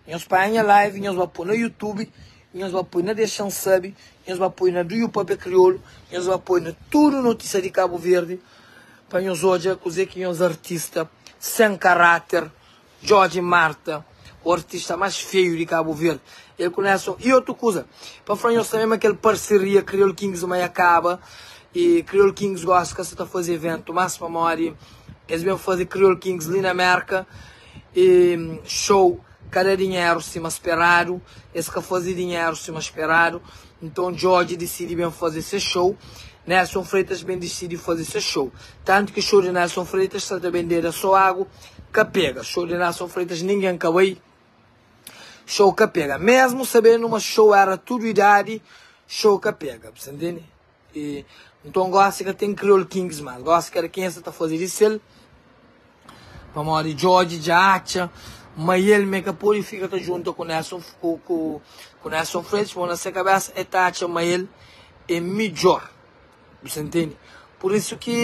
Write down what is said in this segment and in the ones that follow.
Nhos panha nha live nhos ba poi na youtube nhos ba poi na dexa-m sabe nhos ba poi na do you papia kriolu nhos ba poi na tudu notísia di Cabo Verde pa nhos odja kuzê ki nhos artista sen karáter Jorge Marta o artista más feiu di Cabo Verde el ku Nelson i otu kuza pa fla nhos tanbê ma kel parseria Kriol Kings ma ya kaba i Kriol Kings gosi ka sa ta faze eventu más pamodi es ben faze Kriol Kings li na Merka E show ka da dinheru sima speradu, es ka faze dinheru sima speradu, nton Djodje disidi ben faze se show, Nelson Freitas ben disidi faze se show. Tantu ki show di Nelson Freitas sa ta bendeda so agu ka pega, show di Nelson Freitas ningen ka bai, show ka pega. Mesmu sabendu ma show era tudu idadi, show ka pega, bu sa ntende? E nton gosi ka ten Kriol Kings mas, gosi kada kenha sa ta faze di sel, pamodi Djodje dja atxa ma el me ka pode fika ta junta ku Nelson ku ku ku Nelson Freitas, pamodi na se kabesa el ta atxa ma el é midjor, bu sa ntende? Pur isu ki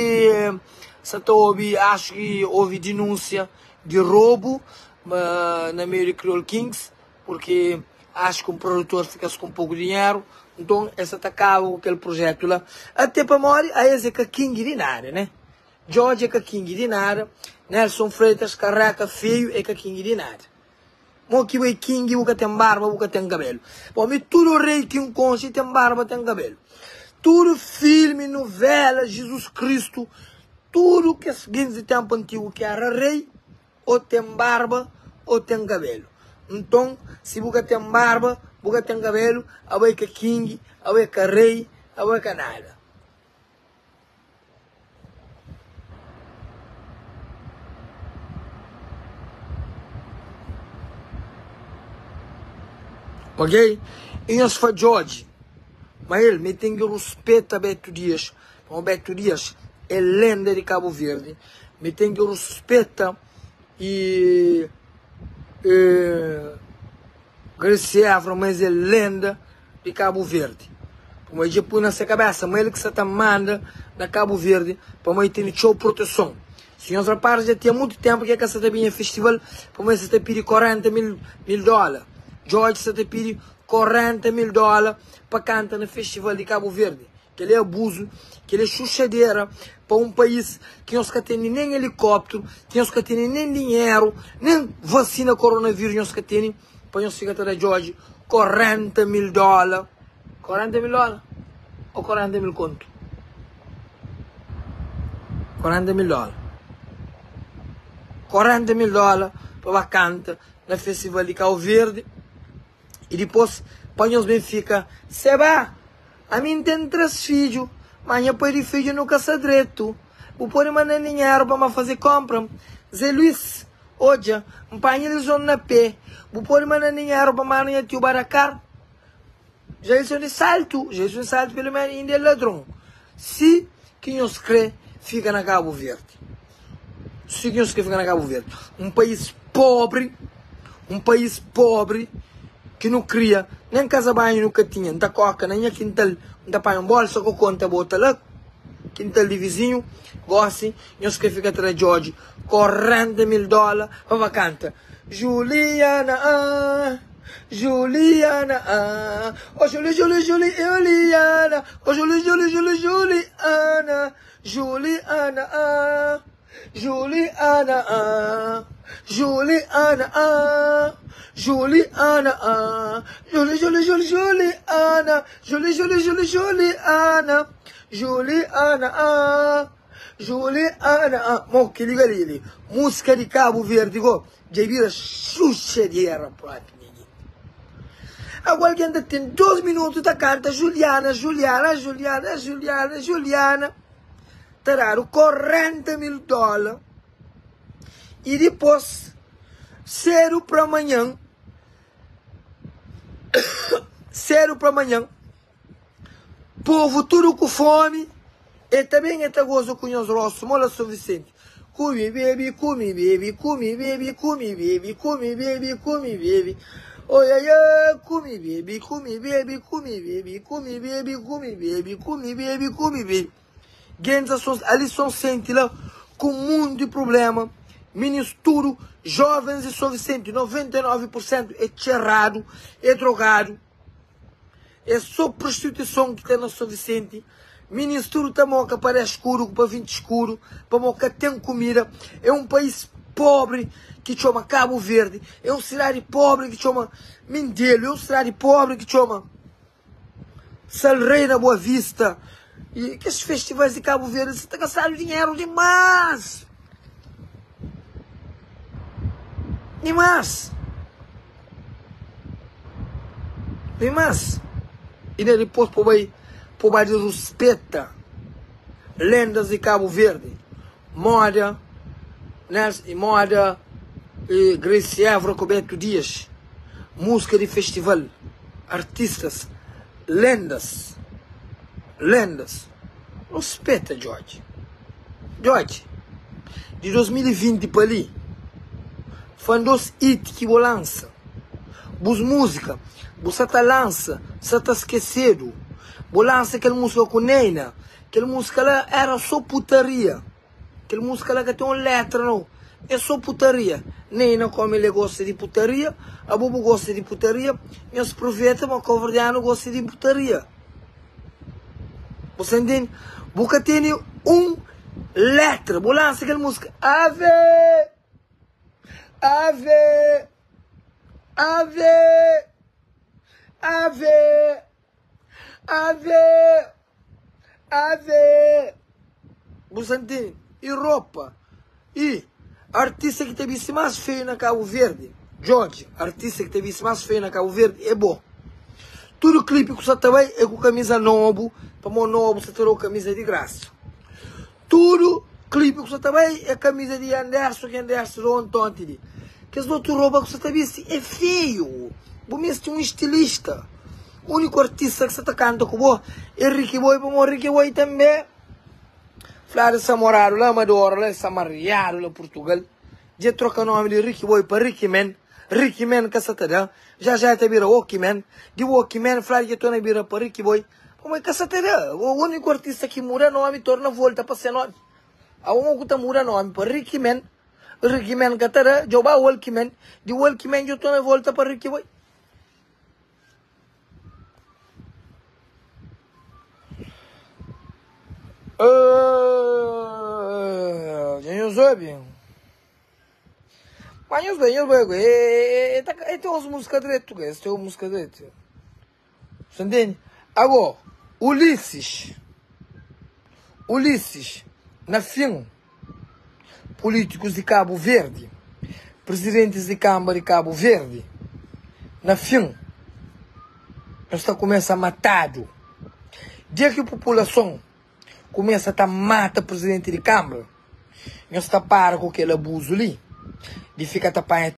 sa ta obi, axu ki obi dinúnsia di robu na meiu di Kriol Kings. Purki axu ki un produtor fika-s ku un poku dinheru, nton el sa ta kaba ku kel prujetu la. Ate pamodi aes é ka kingi di nada, né? Djodje é ka kingi di nada, Nelson Freitas, kareka feiu, é ka kingi di nada. Mo ki bai kingi, bu ka ten barba, bu ka ten kabelu. Bon, mi tudu rei ki N konxe ten barba, ten kabelu. Tudu filmi, nuvela, Jizus Kristu, tudu kes gentis di tenpu antigu ki era rei, Ô ten barba ô ten kabelu. Nton, si bu ka ten barba, bu ka ten kabelu, abo é ka kingi, abo é ka rei, abo é ka nada. Ok? I nhos fla Djodje ma el mi ten ki ruspeta Beto Dias, pamodi Beto Dias é lenda di Cabo Verde. Mi ten ki ruspeta i Grace Évora ma es é lenda di Kabu Verdi. Pamodi dja pui na se kabesa ma el ki sa ta manda na Kabu Verdi pamodi el tene txeu proteson. Si nhos rapara dja ten mutu tenpu ki el ka sa ta binha festival pamodi el sa ta pidi 40 mil dóla. George sa ta pidi 40 mil dóla pa kanta na festival di Kabu Verdi. Kel-li é abuzu, kel-li é xuxadera pa un país ki nhos ka tene nen elikópteru, ki nhos ka tene nen dinheru, nen vasina koronavírus nhos ka tene, pa nhos fika ta da Djodje 40 mil dóla. 40 mil dóla ô 40 mil kontu? 40 mil dóla. 40 mil dóla pa ba kanta na festival di Kau Verdi. I dipôs, pa nhos ben fika, Seba, ami N ten três fidju, má nha pai di fidju nu ka sta dretu. Bu pode manda-m dinheru pa N ba faze kónpra? Zé Luís, Odja, N panha lizon na pé. Bu pode manda-m dinheru pa N manda nha tiu ba Dakar? Jailson di Saltu, Jailson di Saltu pelu ménu inda é ladron. Si ki nhos krê fika na Kabu Verdi. Si ki nhos krê fika na Kabu Verdi. Un país pobri, un país pobri ki nu kria, nen kaza banhu nu ka tinha. N ta koka na nha kintal, N ta panha un bolsa kokô N ta bota la kintal di vizinhu. Gosi nhos krê fika ta da Djodje 40 mil dóla pa ba kanta Juliana ah, Juliana ah, oh Juli Juli Juli Juliana, oh Juli Juli Juli Juliana, Juliana ah, Juliana ah, Juliana ah, Juliana ah, Juli Juli Juli Juliana, Juli Juli Juli Juliana, Juliana ah. Juliana ah mo kel-li ka li li Músika di Kabu Verdi go dja bira xuxadera propi nha genti Ago algen ta ten 2 minutu ta kanta Juliana, Juliana, Juliana, Juliana, Juliana Ta dadu 40 mil dóla I dipôs sedu pra manhan Sedu pra manhan Povu tudu ku fomi, e ta ben e ta goza ku nhos rostu mo la Son Visenti. Kumi bebi, kumi bebi, kumi bebi, kumi bebi, kumi bebi, kumi bebi, oiaia, kumi bebi, kumi bebi, kumi bebi, kumi bebi, kumi bebi, kumi bebi, kumi bebi. Gentis ali Son Senti la ku munti prublema. Minis tudu, jovens di São Vicente, 99 por sentu é txeradu, é drogadu, é so prostituison ki ten na São Vicente. Minis tudu ta moka pa 10 skudu ku pa 20 skudu, pamo ka ten kumida. É un país pobri ki txoma Kabu Verdi, é un sidadi pobri ki txoma Mindelu, é un sidadi pobri ki txoma Sal Rei na Boa Vista. E kes festivais di Kabu Verdi sa ta gastadu dinheru dimás! Dimás! Dimás! E na dipôs pa bai pa bai di ruspeta lendas di Kabu Verdi, moda Nelson e moda e Grace Évora ku Beto Dias, múzika di festival, artistas, lendas, lendas. Ruspeta Djodje. Djodje, di 2020 pa li, fan dos hit ki bo lansa. Bus múzika, bu sa ta lansa, sa ta skesedu. Bo lansa kel múzika ku Neyna, kel múzika la era so putaria. Kel múzika la ka ten un letra nau, é so putaria. Neyna kome el gosta di putaria, abo bu gosta di putaria, nhos pruveta ma koverdianu gosta di putaria. Bu sa ntende? Bu ka tene un letra, bu lansa kel múzika Ave! Ave! Ave! Ave! Ave! Ave! Bu sa ntende? I ropa? I artista ki ta bisti mas feiu na Kabu Verdi, Djodje, artista ki ta bisti mas feiu na Kabu Verdi é bo. Tudu klipi ku sa ta bai é ku kamiza nobu, pamo nobu sa ta dau kamiza di grasa. Tudu klipi ku sa ta bai é kamiza di Anderson ki Anderson dau ontonti li. Kes otu ropa ku sa ta bisti é feiu. Bu mesti un estilista. Uniku artista ki sa ta kanta ku bo é Ricky Boy, pamo Ricky Boy tanbe. Fladu sa moradu la Amadora la sa mariadu la Purtugal Dja troka nomi di Ricky Boy pa Ricky Man Ricky Man ka sa ta da Já já el ta bira Oki Man Di Oki Man fladu dja torna bira pa Ricky Boy Pamodi ka sa ta da Uniku artista ki muda nomi torna volta pa se nomi Abo ku ta muda nomi pa Ricky Man Ricky Man ka ta da Dja ba Walky Man Di Walky Man dja torna volta pa Ricky Boy. Dja nhos obi? Ma nhos bai, nhos bai, e ta e ten uns múzika dretu, es ten uns múzika dretu. Sa ntende? Ago, Ulisses, Ulisses, na fin, Pulítikus di Kabu Verdi, prizidentis di Kanbra di Kabu Verdi, na fin, nhos ta kumesa matadu. Dia ki pupulason kumesa ta mata prizidenti di Kanbra, nhos ta para ku kel abuzu li di fika ta panha.